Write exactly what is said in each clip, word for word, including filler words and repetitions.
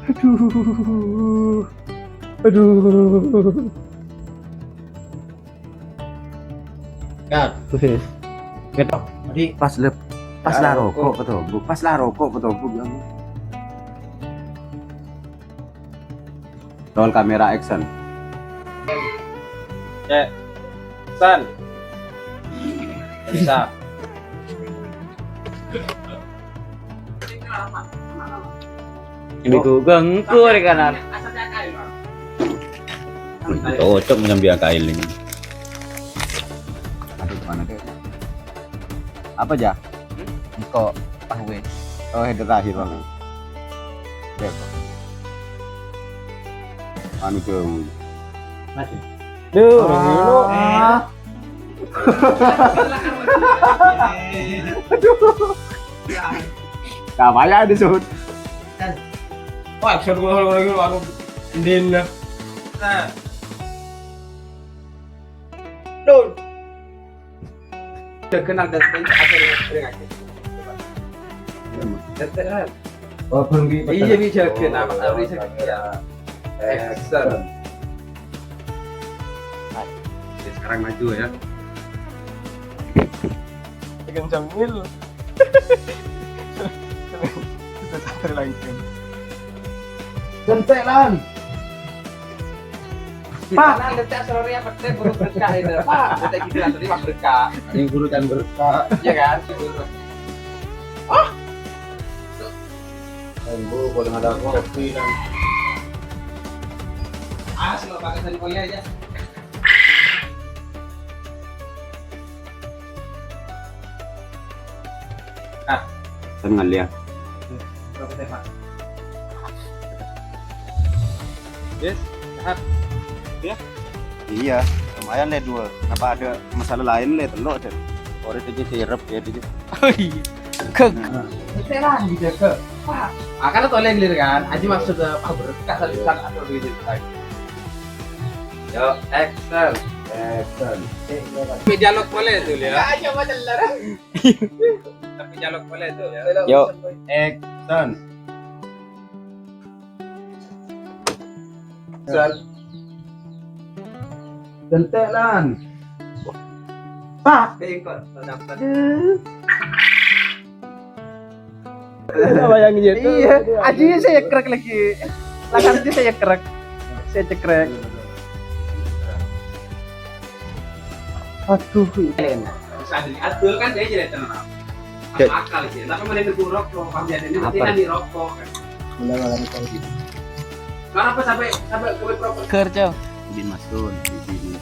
Aduh. Aduh. Cut. Wis. Ketok. Tadi pas lep-, pas la roko' ketombok, pas la roko' ketombok, ya Allah. Roll kamera, action. Cek. San. Bisa. Ini ku ganggu hari kanan. Cocok menyambi kail ini. Aduh, mana deh? Apa, Ja? Engko' tahu, eh. Oh, header terakhir, Bang. Oke, Bang. Anu jauh. Masih. Duh, ah. Aduh. Gak payah disebut. Wah, action gua, gua, gua, anu, ending lah. Nah. Dun. Jaga nang dan, dan, ada yang sering aja. Coba. Dan, dan, dan. Oh, belum di-, iya, bisa jaga, nah, Mas Afri jaga, ya. Action. Oke, sekarang maju ya. Tekan Jamil. Sudah sampai lagi. Gentek, Lan. Pak. Nah, nanti asal Ria petek guru berkah ini, Pak. Nanti kita nanti Pak berkah. Ini guru kan berkah. Iya kan? Oh. Kan guru boleh ada kopi dan. Ah, selalu pakai sendal kuliah aja. Ah. Kan ngalia. Yes, sehat. Ya? Iya, lumayan le dua. Apa ada masalah lain le telok, Cen? Ore itu sirep ya, itu. Oh iya. Kek. Nah. Saya lah dijaga. Pak, akan tolong clear kan? Aji maksud, eh, Pak berkah satu saat atau duit itu. Yo, action. Action. Tapi dialog boleh itu, ya. Aja macam larang. Tapi dialog boleh itu, ya. Yo, action. Action. Gentek, Lan. Pak. Bengkot, dapat. Bayangin ya, itu. Iya, aji saya krek lagi. Lakar aji saya krek. Saya cekrek. Aduh. Sadri Abdul kan dia jadi tenang. Cek. Akal sih, tapi mana itu rokok, pas dia ini nanti rokok kan. Mulai malam itu gitu. Kenapa sampai, sampai ke proper? Kerja. Bin Masun, di sini.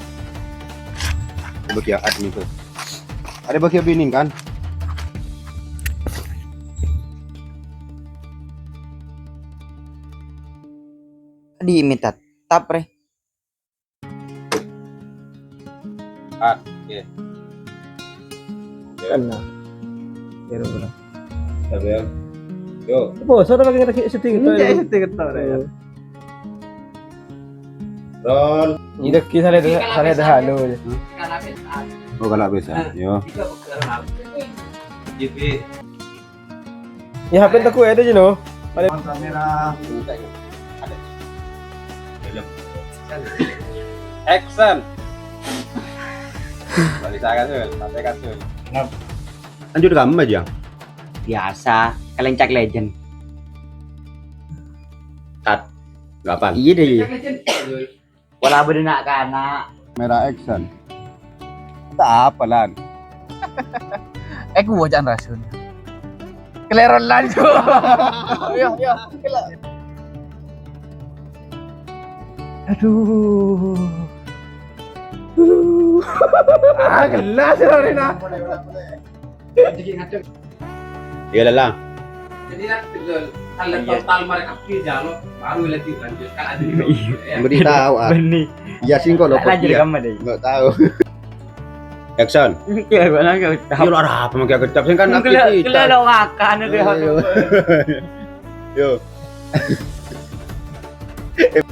Bagi admin tuh. Ada bagi bini kan? Di minta tap, Re. Cut, oke. Oke. Kena. Kira-kira. Siap, ya. Yo. Apa? Saya pakai ngerti setting itu. Enggak, setting itu, ya. Roll. Ini ki salah dah, salah dah anu. Oh, kalau bisa. Yo. Jadi, ya, H P tak kuat aja, no. Kamera. Action. Balik saya, Sul. Santai, Sul. Lanjut kamu aja. Biasa, kalencak legend. Cut. Delapan. Iya deh, iya. Kalencak legend. Wala bâdâ na'-kana'. Kamera action. Ta' apa, Lan? Eh, gua jangan rasun. Keleron lanjut. Yo, yo, kele-, aduh. Ah, gelas ya, Rina. Iya, Lalang. Jadi, kan, betul. Kalau total mereka beli jalur, baru lagi lanjut. Kan ada di bawah, ya. Beri tahu, ah. Benih. Iya, sih, kok lo. Lanjut, kamu deh. Nggak tahu. Action. Iya, gua nanya. Iya, lo apa makai kecap? Sing kan aktivitas. Kalau makan itu. Iya, iya. Yo.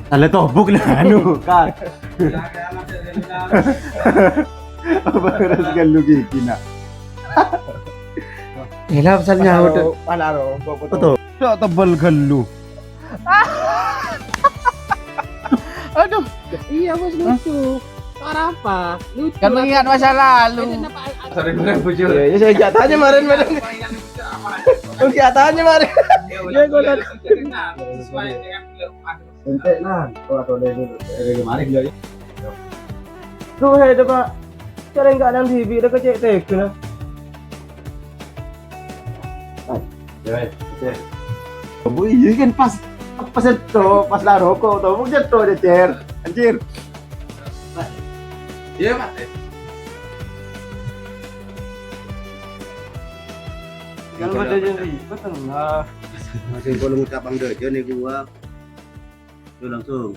Salah tobok lah, anu, kan. Apa terus kan lu gini, nak? Eh, lah, pasal nyawa, Dek. Palaro, palaro, betul. Sok tebel gelu. Aduh. Iya, Bos, lucu. Parah apa? Lucu. Kan mengingat masa lalu. Sorry, gue bujur. Iya, iya, saya nggak tanya kemarin, Bang. Nggak tanya kemarin. Ya, gue lihat. Sesuai dengan film. Ente, nah, kalau ada dari, dari kemarin, ya. Tuh, hei, Pak. Cara nggak nang dibi, udah kecek tega, nah. Ya, oke. Bu, iya kan pas, pas itu, pas lah rokok, tuh, bu, jatuh deh, Cer. Anjir. Iya, Pak. Kalau ada yang ribet, enggak. Masih belum ngucap Bang Dojo nih, gua. Yuk, langsung.